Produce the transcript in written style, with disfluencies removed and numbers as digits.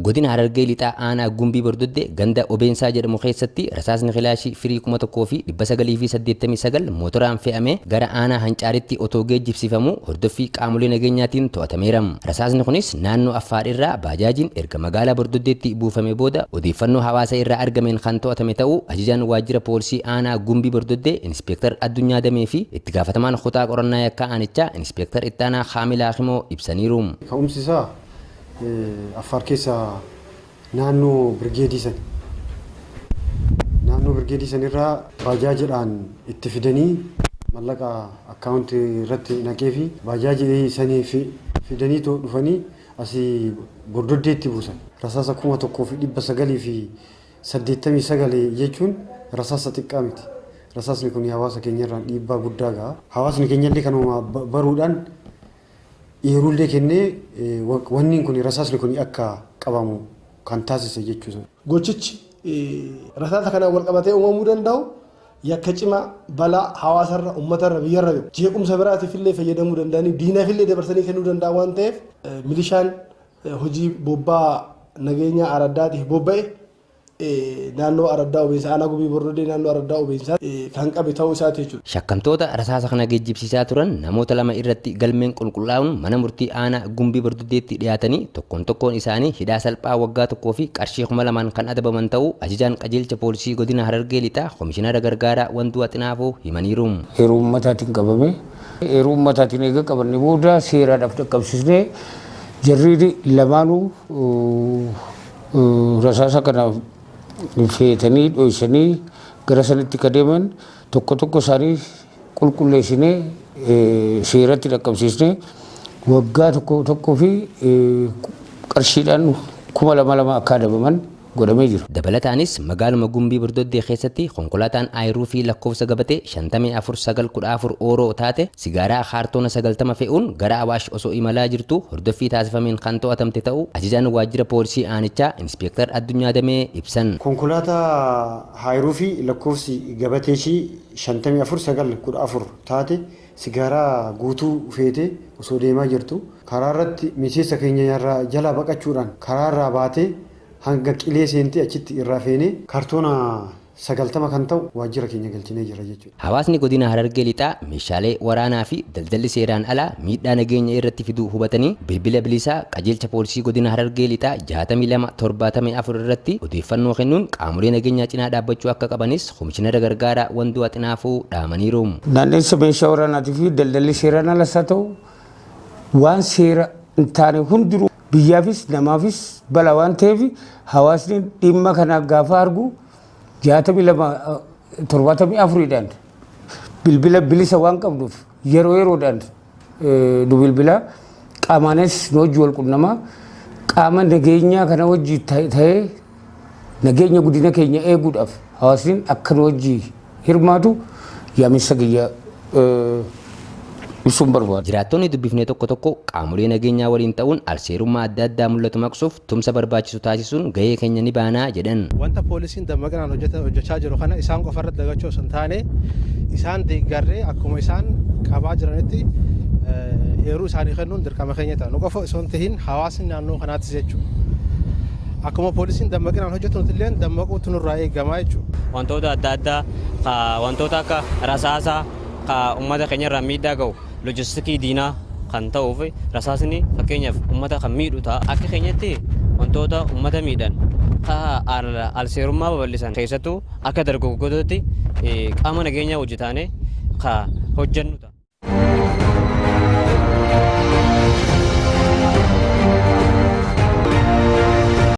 Godina Harargee Lixaa Aanaa Gumbii Bordoddee ganda Obeensaa jedhamu keessatti rasaasni kilaashii firii 1989 mootoraan fe'amee gara aanaa Hancaaritti otoo geejjibsiifamuu hordoffii qaamolee nageenyaatiin to'atameera. Rasaasni kunis naannoo Affaar irraa baajaajiin erga magaalaa Bordoddeetti buufamee booda odeeffannoo hawaasa irraa argameen kan to'atame ta'uu Ajajaan Waajjira Poolisii Aanaa Gumbii Bordoddee Inispeektar Addunyaa Damee fi Itti Gaafatamaan Kutaa Qorannaa Yakkaa Aanichaa Inispeektar Ittaanaa Kaamilaa Kimoo ibsaniiru. Ka'umsi isaa Affaar keessa naannoo birgeedii sani. Naannoo birgeedii sanirraa baajaajiidhaan itti fidanii mallaqa akkaawuntii irratti naqeefi baajaajii sanii fidanii dhufanii asii Bordoddeetti buusan. Rasaasa 1989 jechuun rasaasa xiqqaa miti. Rasaasni kun hawaasa keenyarraan dhiibbaa guddaa gaha. Hawaasni keenyallee kanuma baruudhaan eeruullee kennee wanni kun rasaasni kun akka qabamu kan taasise jechuudha. Gochichi rasaasa kanaan wal qabatee uumamuu danda'u yakka cimaa balaa hawaasarra, uummatarra, biyyarra gahu jeequmsa biraatiif illee fayyadamuu danda'anii diinaaf illee dabarsanii kennuu danda'an waan ta'eef milishaan hojii bobbaa nageenya araddaatiif bobba'e naannoo araddaa Obeensaa aanaa Gumbii Bordoddee naannoo araddaa Obeensaa kan qabe ta'uu isaati jechuudha. Shakkamtoota rasaasa kana geejjibsiisaa turan namoota 2 irratti galmeen qulqullaa'uun mana murtii aanaa Gumbii Bordoddeetti dhiyaatanii tokkoon tokkoon isaanii hidhaa salphaa waggaa 1 fi qarshii 2000n kan adabaman ta'uu Ajajaan Qajeelcha Poolisii Godina Harargee Lixaa Komishinara Gargaaraa Wanduu Axinaafuu himaniiru. Eeruu ummataatiin qabame. Eeruu ummataatiin eega qabanne booda seeraadhaaf dhaqqabsiisnee jarri lamaanuu Rasaasa kana feetanii dhoysanii gara sanitti ka deeman tokko tokko isaanii qulqulleessinee seeratti dhaqqabsiisnee waggaa tokko tokkoo fi qarshiidhaan 2000 akka adabaman godhamee jira. Dabalataanis magaaluma Gumbii Bordoddee keessatti konkolaataan Ayiruufii lakkoofsa gabatee 54 9 14 Ooroo taate Sigaaraa kaartoona 90 fe'uun gara Awaash osoo imalaa jirtuu hordoffii taasifameen kan to'atamte ta'uu Ajajaan Waajjira Poolisii Aanichaa Inispeektar Addunyaa Damee ibsan. Konkolaataa Haayruufii lakkoofsi gabatee ishii 54 9 14 taate sigaaraa guutuu feetee osoo deemaa jirtu karaarratti miseensa keenya irraa jalaa baqachuudhaan karaarraa baatee hanga Qilee seentee achitti irraa feenee kaartoona 90 kan ta'u waajjira keenya galchinee jirra jechuudha. Hawaasni Godina Harargee Lixaa meeshaalee waraanaa fi daldalli seeraan alaa miidhaa nageenya irratti fidu hubatanii bilbila bilisaa Qajeelcha Poolisii Godina Harargee Lixaa 62 74 irratti odeeffannoo kennuun qaamolee nageenyaa cinaa dhaabbachuu akka qabanis Komishinara Gargaaraa Wanduu Axinaafuu dhaamaniiru. Naanneessa meeshaa waraanaatii fi daldalli seeraan alas haa ta'u waan seera hin taane hundinuu biyyaafis namaafis balaa waan ta'eef hawaasni dhimma kana gaafa argu 62 74dhaan bilbila bilisa waan qabnuuf yeroo yeroodhaan nu bilbila qaamaanis nu wajji wal qunnamaa qaama nageenyaa kana wajji ta'ee nageenya guddina keenya eeguudhaaf hawaasni akka nu wajji hirmaatu yaamicha kiyya ibsuun barbaada. Jiraattonni dubbifne tokko tokko qaamolee nageenyaa waliin ta'uun alseerummaa adda addaa mul'atu maqsuuf tumsa barbaachisu taasisuun gahee keenya ni baana jedhan. Wanta poolisiin dammaqinaan hojjechaa jiru kana isaan qofa irratti dagachuu osoo hin taane isaan deeggarree akkuma isaan qabaa jiranitti eeruu isaanii kennuun dirqama keenya ta'a. Nu qofa osoo hin tahin hawaasni naannoo kanaattis jechuudha. Akkuma poolisiin dammaqinaan hojjetu nuti illee dammaquutu nurraa eegama jechuudha. Wantoota adda addaa wantoota akka rasaasaa ka ummata keenya irraan miidhaa ga'u loojistikii diinaa kan ta'uuf rasaasni fakkeenyaaf ummata kan miidhu ta'a. Akka keenyatti wantoota ummata miidhan ka alseerummaa babal'isan keessattuu akka dargaggootatti qaama nageenyaa wajji taanee ka hojjennu ta'a.